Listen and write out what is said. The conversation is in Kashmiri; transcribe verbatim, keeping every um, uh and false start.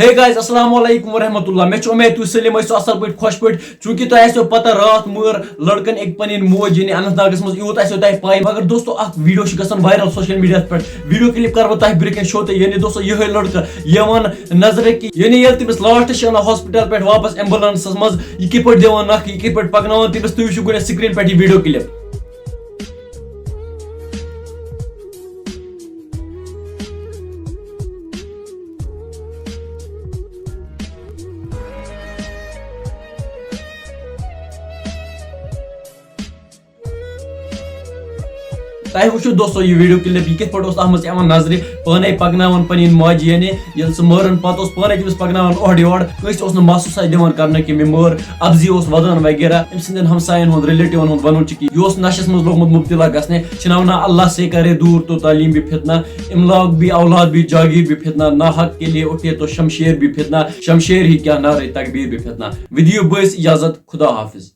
Hey guys, السلام علیکم ورحمۃ اللہ۔ مےٚ چھِ اُمید تُہۍ سٲلِم ٲسِو اَصٕل پٲٹھۍ، خۄش پٲٹھۍ۔ چوٗنٛکہِ تۄہہِ آسیو پَتہ، راتھ مٲر لٔڑکَن أکۍ پَنٕنۍ موج، یعنی اننت ناگَس منٛز، یوٗت آسیو تۄہہِ پَے۔ مگر دوستو، اَکھ video چھِ گژھان viral social mediaہَس پٮ۪ٹھ۔ Video clip کَرٕ بہٕ تۄہہِ برٛونٛہہ کَنہِ show تہٕ، یعنی دوستو، یِہوٚے لٔڑکہٕ یِوان نظرِ کہِ، یعنی ییٚلہِ تٔمِس lastس چھِ اَنان hospital پٮ۪ٹھ واپَس ambulanceس منٛز، یہِ کِتھ پٲٹھۍ دِوان نَکھٕ، یہِ کِتھ پٲٹھۍ پَکناوان تٔمِس، تُہۍ وٕچھِو گۄڈٕنٮ۪تھ screen پٮ۪ٹھ یہِ video clip۔ تۄہہِ وٕچھِو دوستو یہِ video clip، یہِ کِتھ پٲٹھۍ اوس اَتھ منٛز یِوان نظرِ، پانَے پَکناوان پَنٕنۍ ماجہِ، یعنی ییٚلہِ سُہ مٲرَن پَتہٕ اوس پانَے تٔمِس پَکناوان اورٕ یورٕ، کٲنٛسہِ اوس نہٕ محسوٗسٕے دِوان کَرنہٕ کہِ مےٚ مٲر، اَپزی اوس وَدان وغیرہ۔ أمۍ سٕنٛدٮ۪ن ہمسایَن ہُنٛد، relative ہُنٛد وَنُن چھُ کہِ یہِ اوس نشَس منٛز لوٚگمُت مُبتلا گژھنہِ، چھِنہ وَنان، "اللہ سے کرے دور تو تعلیم بھی فتنہ، املاک بھی اولاد بھی جاگیر بھی فتنہ، ناحق کے لیے اٹھے تو شمشیر بھی فتنہ، شمشیر ہی کیا نعرہ تکبیر بھی فتنہ۔" ودیو بٲیِس اجازت، خدا حافظ۔